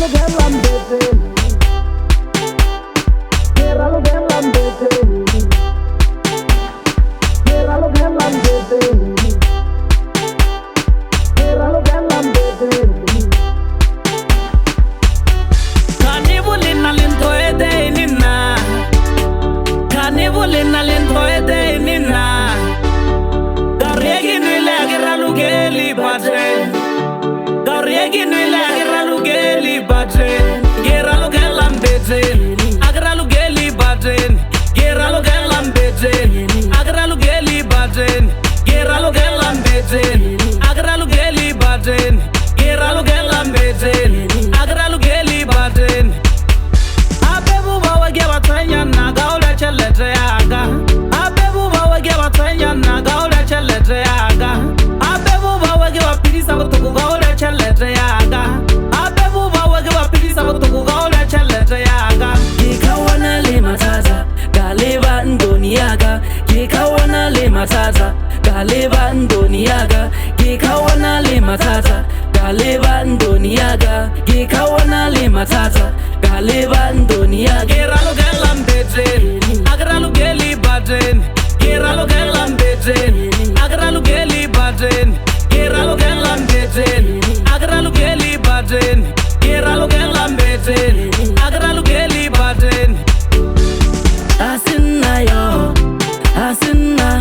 ralokela mbeteng, ke ralokela mbeteng, ke ralokela mbeteng, ke ralokela mbeteng. Mathata ka leba ndoni yaka, ke kawana le mathata ka leba ndoni yaka, ke kawana le mathata ka leba ndoni yaka. Ke ralokela mbeteng, a ke ralokele bateng, ke ralokela mbeteng, a ke ralokele bateng, ke ralokela mbeteng, a ke ralokele bateng, ke ralokela mbeteng, a ke ralokele bateng. Asinna yo, asinna,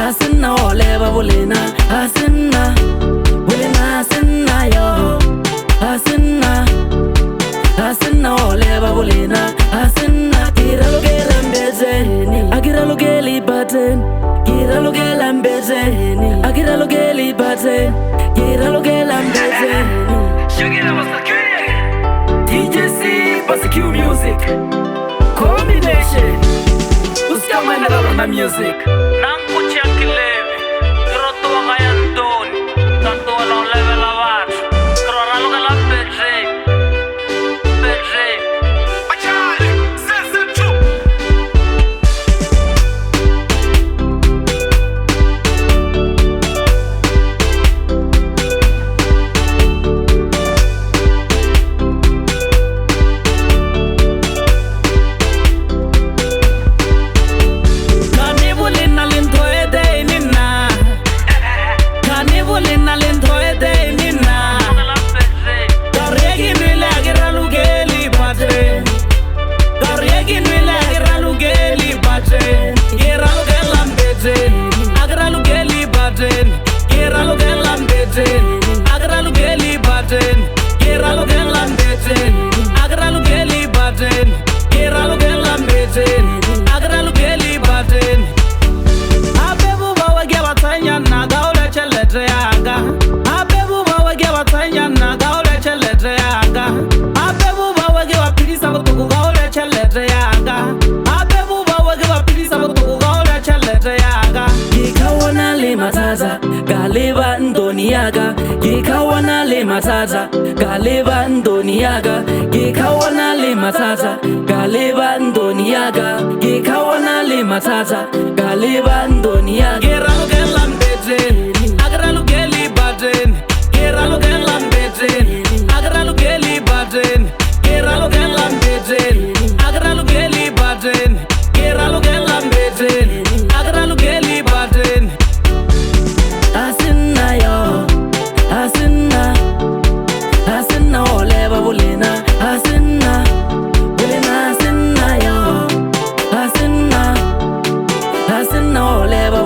asinna oleva bolena, asinna bolena, asinna yo, asinna, asinna oleva bolena, asinna. Ke ralokela mbeteng, a ke ralokele bateng, ke ralokela mbeteng, a ke ralokele bateng, ke ralokela mbeteng. DJC Basq Music Combination Usikamana music. Ka leba ndoni yaka, ke kawana le mathata ka leba ndoni yaka, ke kawana le mathata ka leba ndoni yaka, ke kawana le mathata ka leba ndoni yaka. Ke ralokela mbeteng, a ke ralokele bateng, ke ralokela mbeteng, a ke ralokele bateng, ke ralokela mbeteng, a ke ralokele bateng, ke ralokela mbeteng, a ke ralokele bateng. Asinna yo, asinna, asinna oleva bolena, asinna bolena, asinna yo, asinna, asinna oleva.